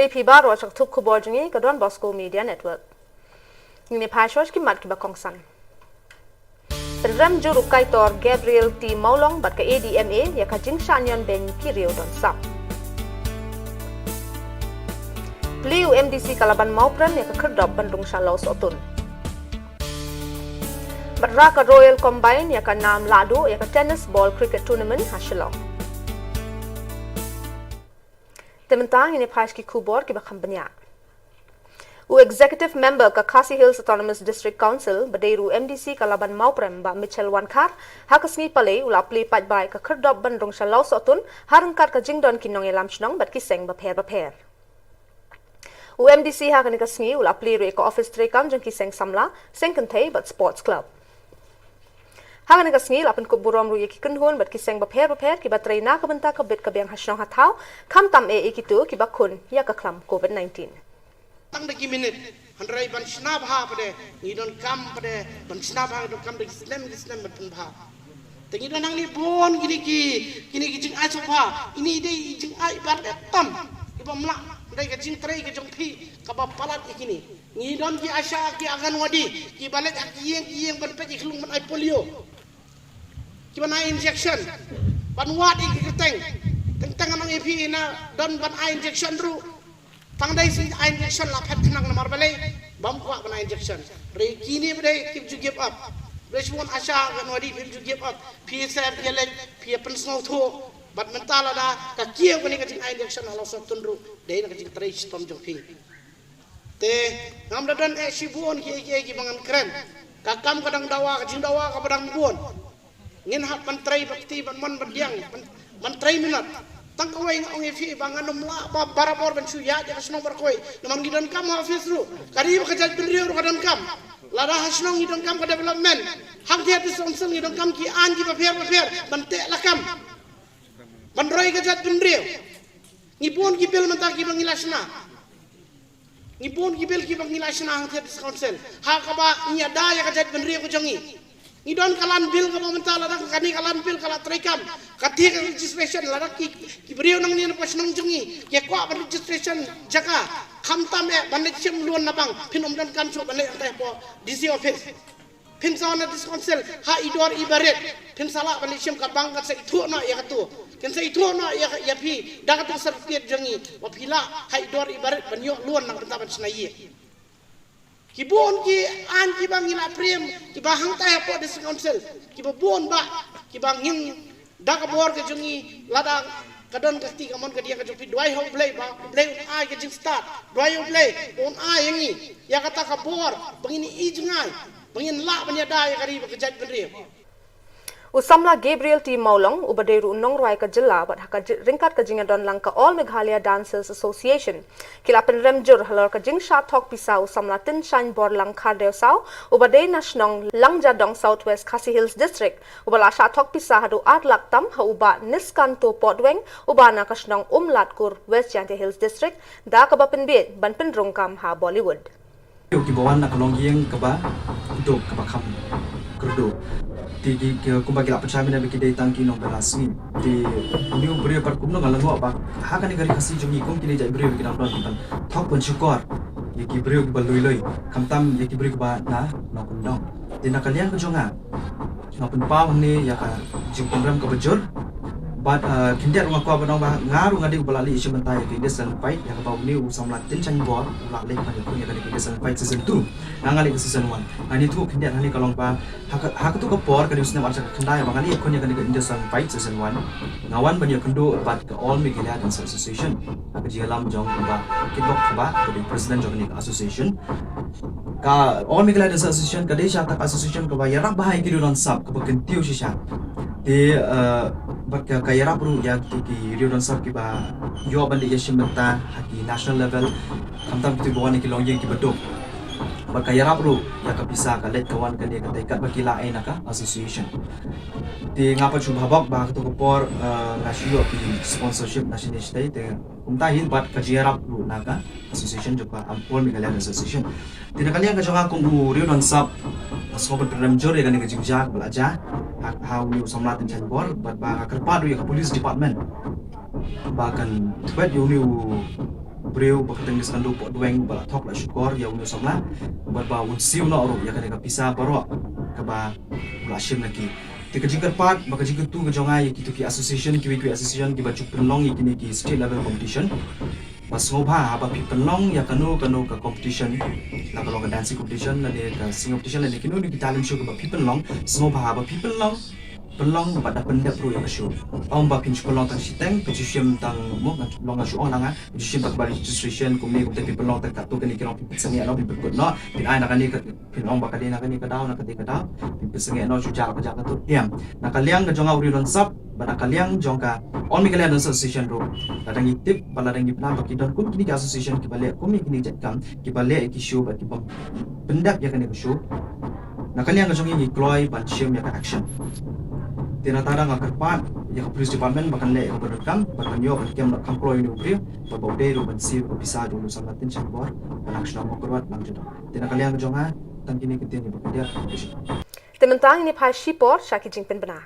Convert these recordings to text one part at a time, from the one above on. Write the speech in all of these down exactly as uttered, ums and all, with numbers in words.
Te phi baroh sha ka thup khubor jong ngi ka Don Bosco Media Network. Ngin ïa phai shuwa sha ki mat kiba kongsan. Pynrem jur u kaitor Gabriel T Mawlong bad ka A D M A ïa ka jingshah ñion beiñ ki riew don sap. Plie u M D C Kalaban Mawprem ïa ka khyrdop ban rung sha Lawsohtun. Bad rah ka Royal Combine ïa ka nam lahduh ïa ka tennis ball cricket tournament ha Shillong. Te mynta ngin ïa phai sha ki khubor kiba kham bniah. U Executive Member ka Khasi Hills Autonomous District Council ba dei ruh u M D C Kalaban Mawprem Bah Mitchell Wankhar ha ka sngi Palei u la plie paidbah ïa ka khyrdop ban rung sha Lawsohtun ha ryngkat ka jingdon ki nongïalam shnong bad ki seng bapher bapher. U M D C ha kane ka sngi u la plie ruh ïa ka office treikam jong ki seng samla, seng kynthei bad sports club. Ha kane ka sngi la pynkup burom ruh ïa ki kynhun bad ki seng bapher bapher kiba trei na ka bynta ka bit ka biang ha shnong ha thaw, khamtam eh ïa kito kiba khun ïa ka khlam covid nineteen. Tang da ki minit, hynrei ban shna bha pat de, ngi donkam pat de, ban shna bha ngi donkam da ki snem ki snem ban pynbha. Te ngi don hangne bun kine ki, kine ki jingai sngewbha, ine i dei i jingai ba rit tam, iba ym lah, hynrei ka jingtrei ka jong phi kaba palat ïa kine. Ngi don ki ASHA, ki Anganwadi kiba leit ha ki ïing ki ïing ban peit ïa ki lung ban ai polio, kiban ai injection, ban wad ïa ki kyrteng. Teng teng ngan ong ïa phi, na don ban ai injection ruh, tang dei shi ai injection la phet khnang, namar balei? Bym kwah ban ai injection. Hynrei kine ba dei kim ju give up. Ba dei shibun ASHA Anganwadi phim ju give up. Phi sep ïa leit, phi pynsngewthuh. Bad mynta lada ka kiew kane ka jingai injection ha Lawsohtun ruh, dei na ka jingtrei shitom jong phi. Te ngam da don eh shibun kiei kiei kiba ngan kren. Ka kam ka dang dawa, ka jingdawa kaba dang bun. Ngin hap ban trei bad kti, ban mon bad diang, ban, ban trei minot. Tang kawei nga ong ïa phi ba ngan ym lah ba barabor ban shu ïaid ïa ka shnong Barkoi, namar ngi donkam ha office ruh. Ka ri bad ka jaitbynriew ruh ka donkam. Lada ha shnong ngi donkam ka development, hangtei ha district council ngi donkam ki aiñ kiba pher bapher ban teh lakam, ban roi ka jaitbynriew. Ngi bun ki bill mynta kiba ngi la shna. Ngi bun ki bill kiba ngi la shna hangtei ha district council, ha kaba ngi ïada ïa ka jaitbynriew ka jong ngi. Ngi don ka land bill kaba mynta, lada kane ka land bill ka la treikam, ka thied ka registration, lada ki, ki briew nangne na ka shnong jong ngi ki kwah ban registration jaka, khamtam eh ban leit shim loan na bank, phin ym donkam shuh ban leit hangtei hapoh D C office. Phin sa wan na district council ha i dor iba rit, phin sa lah ban leit shim, ka bank kan sa ithuh noh ïa kato, kan sa ithuh noh ïa, ïa phi da kato ka certificate jong ngi ba phi lah ha i dor iba rit ban ïoh loan na ka bynta ban shna ïing. Ki bun ki aiñ kiba ngi la prem, kiba hangtei hapoh district council, kiba bun bah, kiba ngin da ka bor ka jong ngi, lada ka don ka kti ka mon ka diang ka jong phi, duwai ha U Blei ba U Blei un ai ka jingstad, duwai ha U Blei un ai ïa ngi ïa kata ka bor ba ngin ïohi jngai, ba ngin lah ban ïada ïa ka ri bad ka jaitbynriew. U samla Gabriel T Mawlong, uba dei ruh u nongrwai ka jylla bad ha ka ji-, ryngkat ka jingïadon lang ka All Meghalaya Dancers Association, ki la pynrem jur halor ka jingshah thok pisa u samla Tynshain Borlang Khardew Saw, uba dei na shnong Langjadong, South West Khasi Hills District, uba la shah thok pisa haduh ar lak tam ha u Bah Niskanto Potweng, uba na ka shnong Umladkur, West Jaintia Hills District, da kaba pynbiej ban pynrung kam ha Bollywood. Kiba wan na ka longïing kaba duk kaba kham kyrduh. Te ki, ki, kumba ki la pynshai mynne ba ki dei tang ki nongbylla sngi. Te une u briew pat kumno nga la ong ba ha kane ka ri Khasi jong ngi kum kine ki jaitbynriew ki dang don ban thok ban shukor ïa ki briew kiba lui lui, khamtam ïa ki briew kiba na nongkyndong. Te na ka liang ka jong nga, nga pynpaw hangne ïa ka jingpynrem kaba jur. Bad, uh, khyndiat ruh nga kwah ban ong ba nga ruh nga dei uba la leit shim bynta ïa ka Indus Talent Fight, ïa kaba une u samla Tynshain Bor u la leit ban ïakhun ïa kane ka Indus Talent Fight season two. Nga nga leit ka season one. Nga ïathuh khyndiat hangne ka long ba ha ka, ha kato ka por, ka dei u snem ar hajar khyndai ba nga leit ïakhun ïa kane ka Indus Talent Fight season one. Nga wan ban ïakynduh bad ka All Meghalaya Dance Association ha ka jingïalam jong u Bah Kitbok Thabah, ka dei president jong kane ka association. Ka All Meghalaya Dance Association ka dei shisha kata ka association kaba ïarap bha ïa ki riew don sap, kaba kyntiew shisha. Te, eh, bad ka, ka ïarap ruh ïa ki, ki riew don sap kiba ïoh ban leit ïashim bynta ha ki national level, khamtam kito kiba wan na ki longïing kiba duk. Bad ka ïarap ruh ïa ka pisa, ka leit ka wan kane ka dei katba ki la ai na ka association. Te nga pat shu bha bok ba ha kato ka por, eh, nga shu ïoh ki sponsorship na shane shatei, te kumta hi bad ka jingïarap ruh na ka association jong ka All Meghalaya Dance Association. Te na ka liang ka jong nga kum u riew don sap, nga sngew ban pynrem jur ïa kane ka jingjia kaba la jia ha, ha une u samla Tynshain Bor, bad ba nga kyrpad ruh ïa ka police department ba kan thwet ïa une u briew ba ka teng ka skandu pok dueng ba la thok la shukor ïa u nongsamla bad ba un siew noh ruh ïa kane ka pisa baroh kaba u la shim na ki. Te ka jingkyrpad ba ka jingkyrtu ka jong nga ïa kito ki association, kiwei kiwei association kiba ju pynlong ïa kine ki state level competition, ba sngewbha haba phi pynlong ïa kano kano ka competition, la ka long ka dancing competition lane ka singing competition lane kino kino ki talent show kiba phi pynlong, sngewbha haba phi pynlong, pynlong bad da pyndep ruh ïa ka show. Ym ba phin shu pynlong tang shiteng, phin shu shim tang, mo, nga long, nga shu ong na nga, phin shu shim tang ba registration kumne kumte, phin pynlong tang katto katne ki long, phin pynsangeh noh, phin pynkut noh, phin ai na kane ka, phin ong ba ka dei na kane ka daw, na kane ka daw, phin pynsangeh noh shu jia ka jia katto. Em, na ka liang ka jong nga u riewdonsap bad na ka liang jong ka All Meghalaya Dance Association ruh, lada ngi tip bad lada ngi pynang ba ki don kum kine ki association kiba leh kum ïa kine ki jait kam, kiba leh ïa ki show bad kiba pyndep ïa kane ka show, na ka liang ka jong ngi ngi kloi ban shim ïa ka action. Te nangta nga kyrpad ïa ka police department ba kan leh ïa kaba donkam, ba kan ïoh ban kem da kham kloi ïa une u briew, bad ba u dei ruh ban siew ïa ka pisa jong u nongsamla Tynshan Bor, ba nang shnong Mawkyrwat nang jadon. Te na ka liang ka jong nga, tang kine ki ktien kiba khyndiat. Te mynta ngin ïa phai shipor sha ki jingpynbna.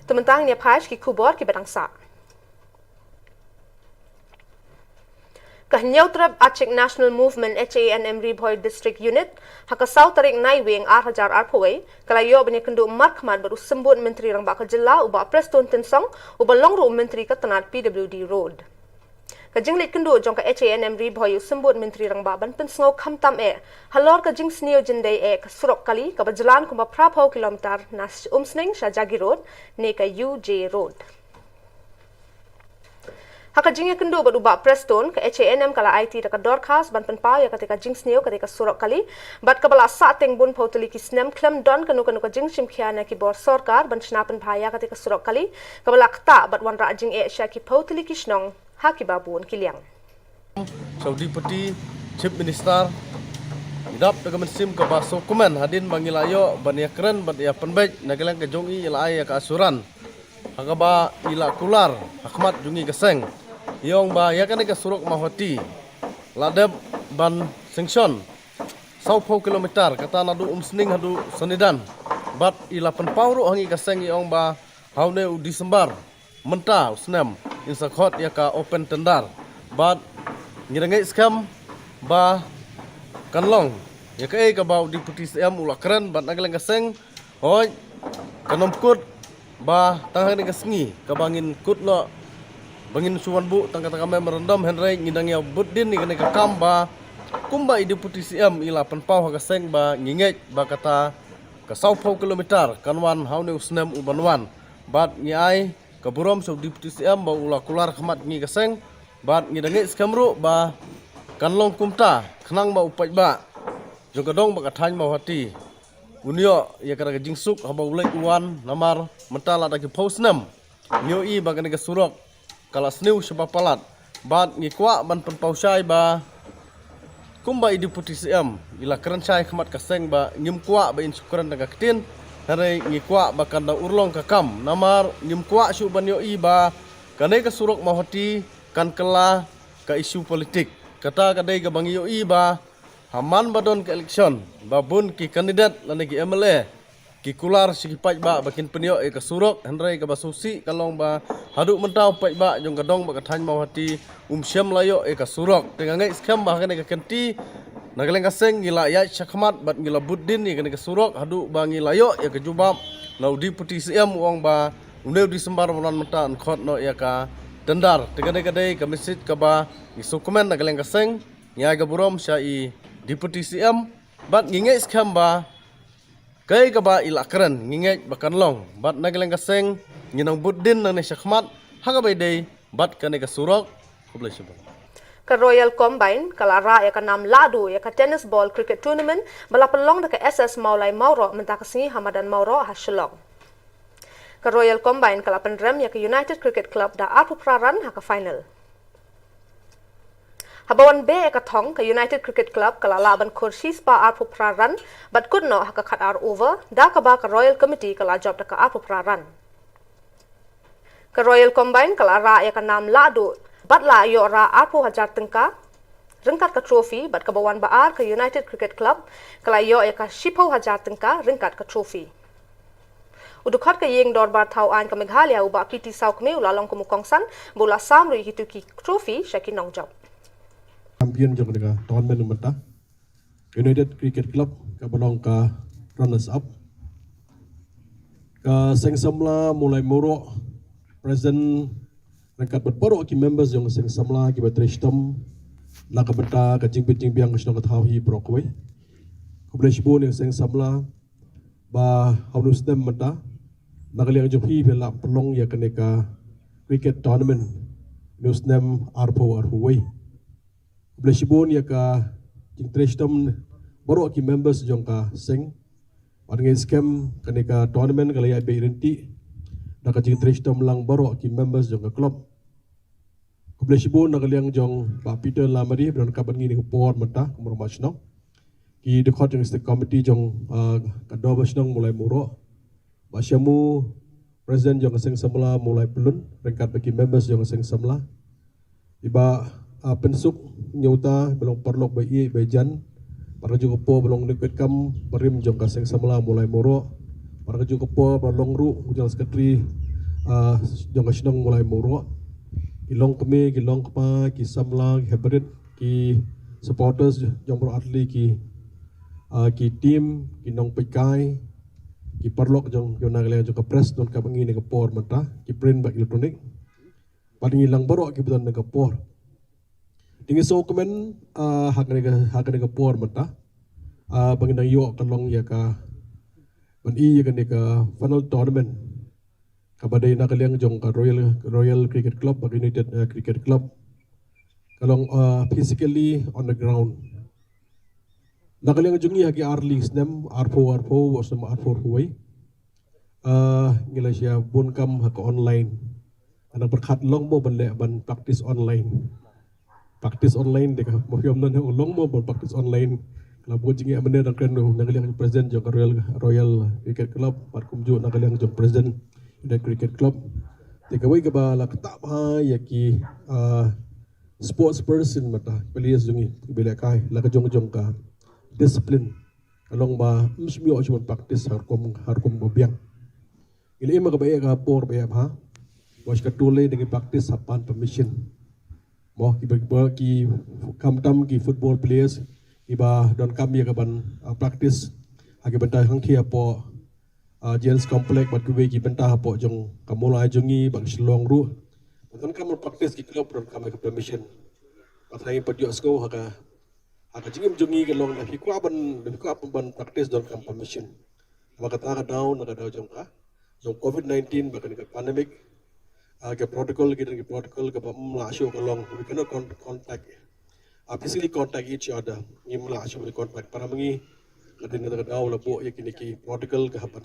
Te mynta ngin ïa phai sha ki khubor kiba dang sah. Ka Hynñiewtrep Achik National Movement, H A N M Ri Bhoi District Unit, ha ka saw tarik Naiwieng ar hajar arphew wei, ka la ïoh ban ïakynduh markhmat bad u Symbud Myntri Rangbah ka jylla, u Bah Prestone Tynsong, uba long ruh u Myntri ka tnad P W D Road. Ka jingleit kynduh jong ka H A N M Ri Bhoi ïa u Symbud Myntri Rangbah ban pynsngew khamtam eh halor ka jingsniew jyndei eh ka surok kali kaba jlan kumba phraphew kilometer na Umsning sha Jagi Road ne ka U J Road. Ha ka jingïakynduh bad u Bah Prestone, ka H A N M ka la aiti da ka dorkhas ban pynpaw ïa kata ka jingsniew kata ka surok kali, bad kaba la sah teng bun phew tylli ki snem khlem don kano kano ka jingshim khia na ki bor sorkar ban shna pynbha ïa kata ka surok kali, kaba la ktah bad wanrah jingeh sha ki phew tylli ki shnong ha kiba bun ki liang. Sha u Deputy Chief Minister, ngi dap da ka mynsiem kaba sngewkmen hadien ba ngi la ïoh ban ïakren bad ïa pynbeit na ka liang ka jong i, i la ai ïa ka assurance ha kaba i la kular ha khmat jong ngi ka seng, i ong ba ïa kane ka surok Mawhati la dep ban sanction sawphew kilometer, kata naduh Umsning haduh Sonidan. Bad i la pynpaw ruh ha ngi ka seng, i ong ba ha une u December mynta u snem, in sa khot ïa ka open tender. Bad ngi da ngeit skhem ba kan long ïa kaei kaba u Deputy C M u la kren bad na ka liang ka seng, hooid, kan ym kut ba tang ha kane ka sngi kaba ngin kut noh ba ngin shu wan buh tang kata ka memorandum, hynrei ngi dang ïa bud dien ïa kane ka kam ba kumba i Deputy C M i la pynpaw ha ka seng ba ngi ngeit ba kata ka sawphew kilometer kan wan ha une u snem u ban wan. Bad ngi ai ka burom sha u Deputy C M ba u la kular khmat ngi ka seng, bad ngi da ngeit skhem ruh ba kan long kumta khnang ba u paidbah jong ka dong bad ka thaiñ Mawhati un ïoh ïa kata ka jingsuk haba u leit u wan, namar mynta lada ki phew snem ngi ïohi ba kane ka surok ka la sniew shaba palat. Bad ngi kwah ban pynpaw shai ba kumba i Deputy C M i la kren shai khmat ka seng ba ngim kwah ba in shu kren da ka ktien, hynrei ngi kwah ba kan da urlong ka kam, namar ngim kwah shuh ban ïohi ba kane ka surok Mawhati kan kylla ka issue politik. Kata ka dei kaba ngi ïohi ba ha man ba don ka election ba bun ki candidate lane ki M L A ki kular sha ki paidbah ba kin pynïoh ïa ka surok, hynrei kaba sngewsih ka long ba haduh mynta u paidbah jong ka dong bad ka thaiñ Mawhati um shym la ïoh ïa ka surok. Te nga ngeit skhem ba ha kane ka kynti na ka liang ka seng ngi la ïaid shakhmat bad ngi la bud dien ïa kane ka surok haduh ba ngi la ïoh ïa ka jubab na u Deputy C M u ong ba une u December ba wan mynta yn khot noh ïa ka tender. Te ka dei ka dei ka message kaba ngi sngewkmen na ka liang ka seng, ngi ai ka burom sha i Deputy C M bad ngi ngeit skhem ba kaei kaba i la kren ngi ngeit ba kan long, bad na ka liang ka seng ngi nang bud dien nangne shakhmat ha kaba ïadei bad kane ka surok. Khublei shibun. Ka Royal Combine ka la rah ïa ka nam lahduh ïa ka tennis ball cricket tournament ba la pynlong da ka S S Mawlai Mawroh mynta ka sngi ha madan Mawroh ha Shillong. Ka Royal Combine ka la pynrem ïa ka United Cricket Club da arphew phra run ha ka final. Haba wan beh ïa ka thong, ka United Cricket Club ka la lah ban khur shispah arphew phra run bad kut noh ha ka khatar over, da kaba ka Royal Committee ka la jop da ka arphew phra run. Ka Royal Combine ka la rah ïa ka nam lahduh bad la ïoh rah arphew hajar tyngka ryngkat ka trophy, bad kaba wan ba ar, ka United Cricket Club ka la ïoh ïa ka shiphew hajar tyngka ryngkat ka trophy. U dkhot ka ïing dorbar thaw aiñ ka Meghalaya, u Bah P T Sawkmie, u la long kum u kongsan bad u la sam ruh ïa kito ki trophy sha ki nongjop. Champion jong ka tournament mynta, United Cricket Club kaba long ka runners up. Ka Seng Samla Mawlai Mawroh, president, ryngkat bad baroh ki members jong ka Seng Samla kiba trei shitom na ka bynta ka jingbit jingbiang ka shnong ka thaw hi baroh kawei. Khublei shibun ïa ka Seng Samla ba ha une u snem mynta na ka liang jong phi phi la pynlong ïa kane ka cricket tournament une u snem arphew arphew wei. Khublei shibun ïa ka jingtrei shitom baroh ki members jong ka seng. Bad ngi skhem kane ka tournament ka la ïaid beit ryntih da ka jingtrei shitom lang baroh ki members jong ka club. Khublei shibun na ka liang jong Bah Peter Lamari ba don ryngkat bad ngi ha kane ka por mynta kum u rangbah shnong, ki dkhot jong ka state committee jong, ah, ka dorbar shnong Mawlai Mawroh, Bah Shamu, president jong ka Seng Samla Mawlai Pyllun, ryngkat bad ki members jong ka Seng Samla. I Bah, ah, Pynsuk Hynñiewta, ba long paralok ba ïeit ba jan, bad ka jong ka por ba long nongpeitkham barim jong ka Seng Samla Mawlai Mawroh, bad ka jong ka por ba long ruh u general secretary, ah, jong ka shnong Mawlai Mawroh. Ki longkmie, ki longkpa, ki samla, ki heprit, ki supporters jong baroh artylli ki, ah, ki team, ki nongpeitkai, ki paralok jong, jong na ka liang jong ka press, don ryngkat bad ngi ha kane ka por mynta, ki print bad ki electronic. Bad ngi lang baroh kiba don ha kane ka por. Te ngi sngewkmen, ah, ha kane ka, ha kane ka por mynta, ah, ba ngin nang ïoh ka long ïa ka, ban ïoh ïa kane ka final tournament kaba dei na ka liang jong ka Royal, Royal Cricket Club bad ka United, eh, Cricket Club. Ka long, eh, physically on the ground. Na ka liang jong ngi ha ki artylli ki snem, arphew arphew, bad snem arphew arphew wei, eh, ngi la shah bun kam ha ka online. Ka nang pyrkhat long mo ban leh ban practice online. Practice online te ka, mo phi ong nang long mo ban practice online. Ka la bun jingeh mynne, na ka liang jong president jong ka Royal, Royal Cricket Club, bad kumjuh na ka liang jong president United Cricket Club. Te kawei kaba la ktah bha ïa ki, ah, sports person mynta, players jong ngi, kiba lehkai, la ka jong jong ka discipline. Ka long ba ym shym ïoh shuh ban practice ha rukom, ha rukom ba biang. Ngi la im ha kaba ïa ka por ba ïa bha. Ba shu ka tule da ngi practice ha pan permission. Mo kiba, kiba ki, khamtam ki football players, kiba donkam ïa ka ban, ah, practice ha ki bynta hangthie hapoh, ah, G N S Complex bad kiwei ki bynta hapoh jong ka Mawlai jong ngi bad Shillong ruh. Bad donkam ban practice ki club donkam ïa ka permission. Bad ha ngi pat ïohsngew ha ka, ha ka jingim jong ngi ka long lada phi kwah ban, lada phi kwah ban practice donkam permission. Namar kata ka daw na ka daw jong ka, jong covid nineteen bad kane ka pandemic, ah, ka protocol, ki don ki protocol kaba ym lah shuh ka long, we cannot con-, contact, ah, physically contact each other. Ngim lah shuh contact para ma ngi. Ka dei na ka daw la buh ïa kine ki protocol ka hap ban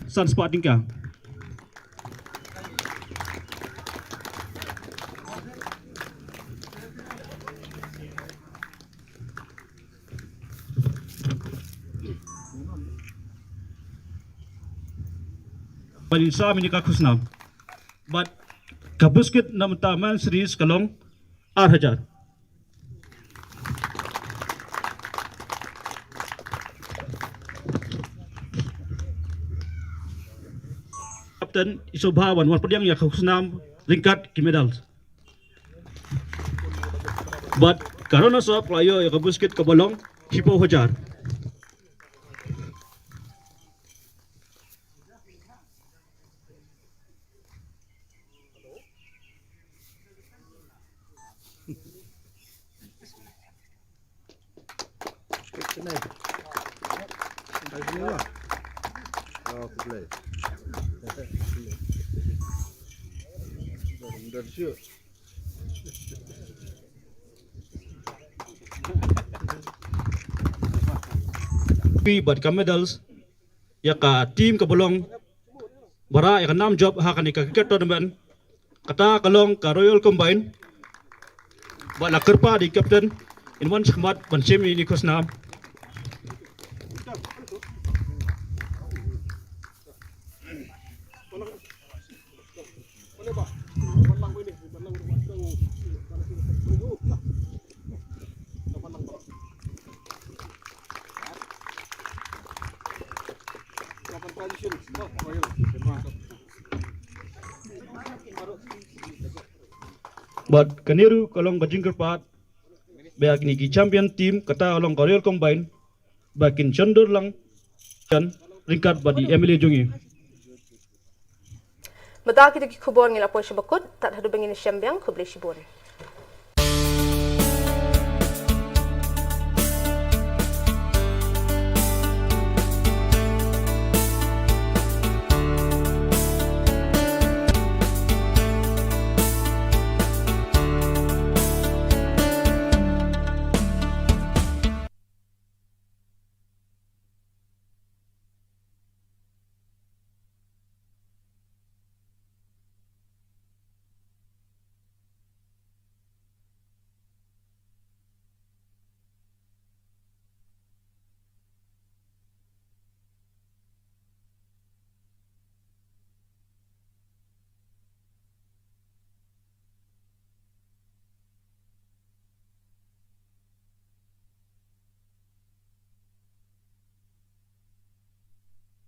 San spot ding ka. Ban sa mini ka khusnam. Bad ka buskit na mynta man series ka long ar hajar. Captain i sngewbha ban wan pdiang ïa ka khusnam ryngkat ki medals. Bad ka runners up la ïoh ïa ka buskit kaba long shiphew hajar. Bad ka medals ïa ka team kaba long ba rah ïa ka nam jop ha kane ka cricket tournament. Kata ka long ka Royal Combine. Bad la kyrpad ïa i captain, in wan shakhmat ban shim ïa ine i khusnam. Bad kane ruh ka long ka jingkyrpad ba ïa kine ki champion team, kata ka long ka Royal Combine, ba kin shon dur lang kan ryngkat bad i M L A jong ngi. Mynta kito ki khubor ngi la poi sha bakut, tad haduh ba ngin ïashem biang, khublei shibun.